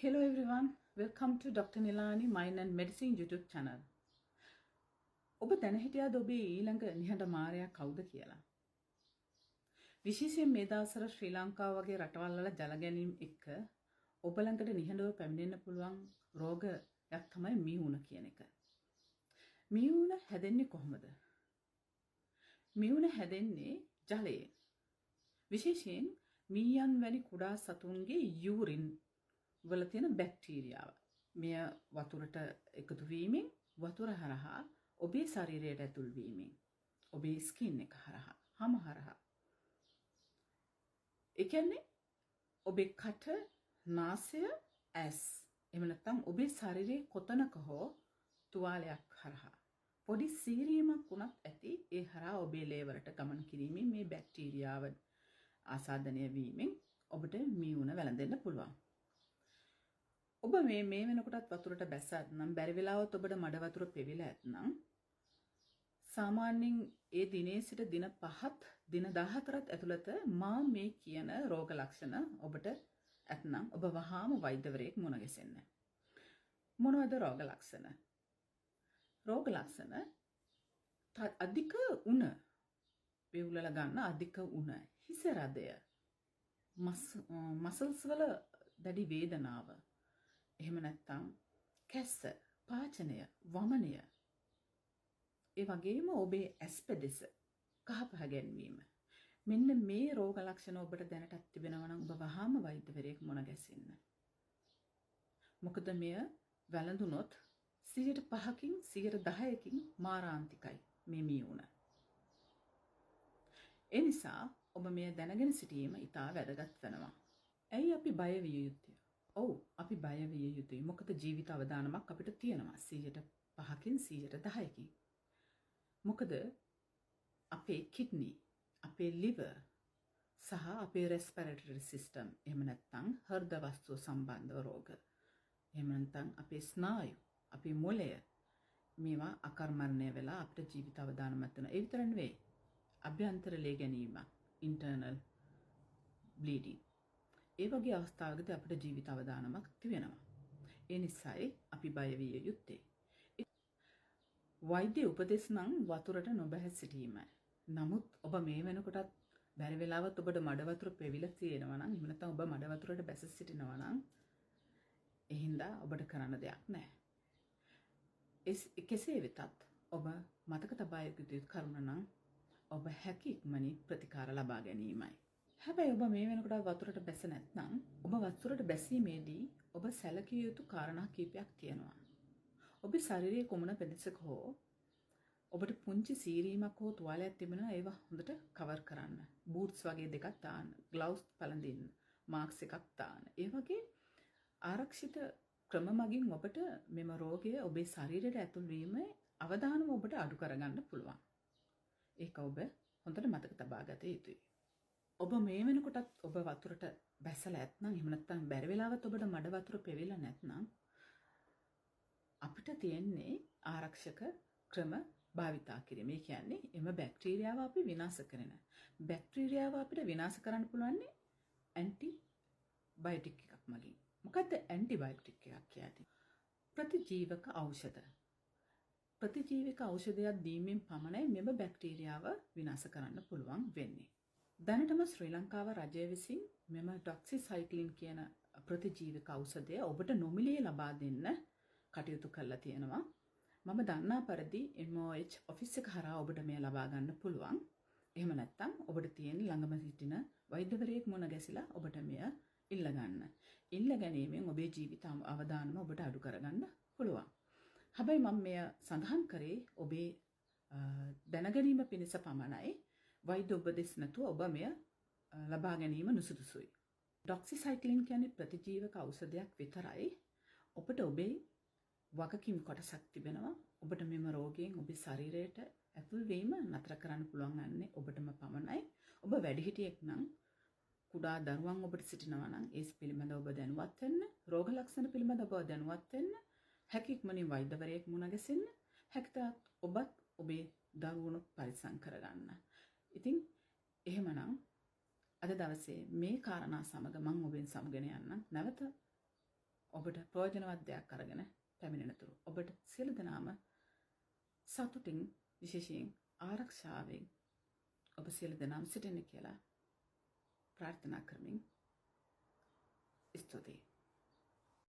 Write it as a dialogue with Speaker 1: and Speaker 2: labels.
Speaker 1: Hello everyone, welcome to Dr. Nilani Mind and Medicine YouTube channel. ඔබ දැන හිටියාද ඔබේ ඊළඟ නිහඬ මාරයා කවුද කියලා? විශේෂයෙන් මේ දවස්වල ශ්‍රී ලංකාව වගේ රටවල් වල ජල ගැනීම එක්ක ඔබ ළඟට නිහඬව පැමිණෙන්න පුළුවන් රෝගයක් තමයි මියුණ කියන එක. මියුණ හැදෙන්නේ කොහොමද? මියුණ හැදෙන්නේ ජලයෙන්. විශේෂයෙන් මීයන් වැනි කුඩා සතුන්ගේ යූරින් වල තියෙන බැක්ටීරියාව. මෙය වතුරට එකතු වීමෙන්, වතුර හරහා ඔබේ ශරීරයට ඇතුල් වීමෙන්, ඔබේ ස්කින් එක හරහා, හම හරහා. ඒ කියන්නේ ඔබේ කට, නාසය, ඇස්, එහෙම නැත්නම් ඔබේ ශරීරයේ කොතනක හෝ තුවාලයක් හරහා පොඩි සීරීමක් වුණත් ඇති, ඒ හරහා ඔබේ ලේ වලට ගමන් කිරීමෙන්, මේ බැක්ටීරියාව ආසාදනය වීමෙන් ඔබට මියුණ වැළඳෙන්න පුළුවන්. ඔබ මේ මේ වෙනකොටත් වතුරට බැස ඇත්නම්, බැරි වෙලාවත් ඔබට මඩ වතුර පෙවිලා ඇත්නම්, සාමාන්‍යයෙන් ඒ දිනේ සිට දින 5ත් දින 14ත් ඇතුළත මා මේ කියන රෝග ලක්ෂණ ඔබට ඇත්නම් ඔබ වහාම වෛද්‍යවරයෙක් මුණ ගැසෙන්න. මොනවද රෝග ලක්ෂණ? රෝග ලක්ෂණ: අධික උණ, වෙවුලලා ගන්න අධික උණ, හිස රදය, මසල්ස් වල දැඩි වේදනාව, එහෙම නැත්නම් කැස්ස, පාචනය, වමනය, ඒ වගේම ඔබේ ඇස් පෙදෙස කහ පහ ගැන්වීම. මෙන්න මේ රෝග ලක්ෂණ ඔබට දැනටත් තිබෙනවා නම් ඔබ වහාම වෛද්‍යවරයෙක් මුණ ගැසෙන්න. මොකද මෙය වැළඳුනොත් 5%කින් 10%කින් මාරාන්තිකයි මේ මියුණ. ඒ නිසා ඔබ මෙය දැනගෙන සිටීම ඉතා වැදගත් වෙනවා. ඇයි අපි බය විය යුත්තේ? ඔව්, අපි බය විය යුතුයි. මොකද ජීවිත අවදානමක් අපිට තියෙනවා 5%කින් 10%කින්. මොකද අපේ කිඩ්නි, අපේ ලිවර් සහ අපේ රෙස්පිරේටරි සිස්ටම්, එහෙම නැත්නම් හෘද වස්තුව සම්බන්ධව රෝග, එහෙම නැත්නම් අපේ ස්නායු, අපේ මොළය, මේවා අකර්මණය වෙලා අපිට ජීවිත අවදානමක් වෙනවා. ඒ විතර නෙවෙයි. අභ්‍යන්තර ලේ ගැනීමක්, ඉන්ටර්නල් බ්ලීඩින්. ඒ වගේ අවස්ථාවකදී අපිට ජීවිත අවදානමක් තිබෙනවා. ඒ නිසායි අපි බය විය යුත්තේ. වෛද්‍ය උපදෙස් නම් වතුරට නොබැහැ සිටීමයි. නමුත් ඔබ මේ වෙනකොටත් බැරි වෙලාවත් ඔබට මඩ වතුර පෙවිලා තියෙනවා නම්, එහෙම නැත්නම් ඔබ මඩ වතුරට බැස සිටිනවා නම්, ඒ හින්දා ඔබට කරන්න දෙයක් නැහැ. කෙසේ වෙතත් ඔබ මතක තබා යුතු කරුණ නම් ඔබ හැකි ඉක්මනින් ප්‍රතිකාර ලබා ගැනීමයි. හැබැයි ඔබ මේ වෙනකොට වතුරට බැස නැත්නම්, ඔබ වතුරට බැසීමේදී ඔබ සැලකිය යුතු කාරණා කීපයක් තියෙනවා. ඔබේ ශරීරයේ කුමන පෙදෙසක හෝ ඔබට පුංචි සීරීමක් හෝ තුවාලයක් තිබෙනවා, ඒවා හොඳට කවර් කරන්න. බූට්ස් වගේ දෙකක් දාන්න, ග්ලව්ස් පළඳින්න, මාස්ක් එකක් දාන්න. ඒ වගේ ආරක්ෂිත ක්‍රම මගින් ඔබට මෙම රෝගය ඔබේ ශරීරයට ඇතුල් වීම අවදානම ඔබට අඩු කරගන්න පුළුවන්. ඒක ඔබ හොඳට මතක තබා ගත යුතුයි. ඔබ මේ වෙනකොටත් ඔබ වතුරට බැසලා ඇත්නම්, එහෙම නැත්නම් බැරි වෙලාවත් ඔබට මඩ වතුර පෙවිලා නැත්නම්, අපිට තියෙන්නේ ආරක්ෂක ක්‍රම භාවිතා කිරීම. ඒ කියන්නේ එම බැක්ටීරියාව අපි විනාශ කරන. බැක්ටීරියාව අපිට විනාශ කරන්න පුළුවන්නේ ඇන්ටිබයොටික් එකක් මගින්. මොකද්ද ඇන්ටිබයොටික් එකක් කියන්නේ? ප්‍රතිජීවක ඖෂධ. ප්‍රතිජීවක ඖෂධයක් දීමෙන් පමණයි මෙම බැක්ටීරියාව විනාශ කරන්න පුළුවන් වෙන්නේ. දැනටම ශ්‍රී ලංකාව රජය විසින් මෙම ඩොක්සිසයික්ලින් කියන ප්‍රතිජීවක ඖෂධය ඔබට නොමිලේ ලබා දෙන්න කටයුතු කරලා තියෙනවා. මම දන්නා පරිදි MOH office එක හරහා ඔබට මෙය ලබා ගන්න පුළුවන්. එහෙම නැත්නම් ඔබට තියෙන ළඟම සිටින වෛද්‍යවරයෙක් මුණ ගැසිලා ඔබට මෙය ඉල්ල ගන්න. ඉල්ල ගැනීමෙන් ඔබේ ජීවිත අවදානම ඔබට අඩු කරගන්න පුළුවන්. හැබැයි මම මෙය සඳහන් කරේ ඔබේ දැනගැනීම පිණිස පමණයි. වෛද්‍ය උපදෙස් නැතුව ඔබ මෙය ලබා ගැනීම නුසුදුසුයි. ඩොක්සිසයික්ලින් කියන්නේ ප්‍රතිජීවක ඖෂධයක් විතරයි. ඔබට ඔබේ වගකීම් කොටසක් තිබෙනවා. ඔබට මෙම රෝගයෙන් ඔබේ ශරීරයට ඇතුල් වීම නතර කරන්න පුළුවන් වන්නේ ඔබටම පමණයි. ඔබ වැඩිහිටියෙක් නම්, කුඩා දරුවන් ඔබට සිටිනවා නම්, ඒ පිළිබඳව ඔබ දැනුවත් වෙන්න, රෝග ලක්ෂණ පිළිබඳව ඔබ දැනුවත් වෙන්න, හැකි ඉක්මනින් වෛද්‍යවරයෙක් මුණ ගැසෙන්න, හැකිතාක් ඔබත් ඔබේ දරුවනුත් පරිස්සම් කරගන්න. ඉතින් එහෙමනම් අද දවසේ මේ කාරණා සමග මං ඔබෙන් සමුගෙන යන්නම්. නැවත ඔබට ප්‍රයෝජනවත් දෙයක් අරගෙන පැමිණෙනතුරු ඔබට සියලු දෙනාම සතුටින්, විශේෂයෙන් ආරක්ෂාවෙන් ඔබ සියලු දෙනාම සිටින්න කියලා ප්‍රාර්ථනා කරමින් ස්තුතියි.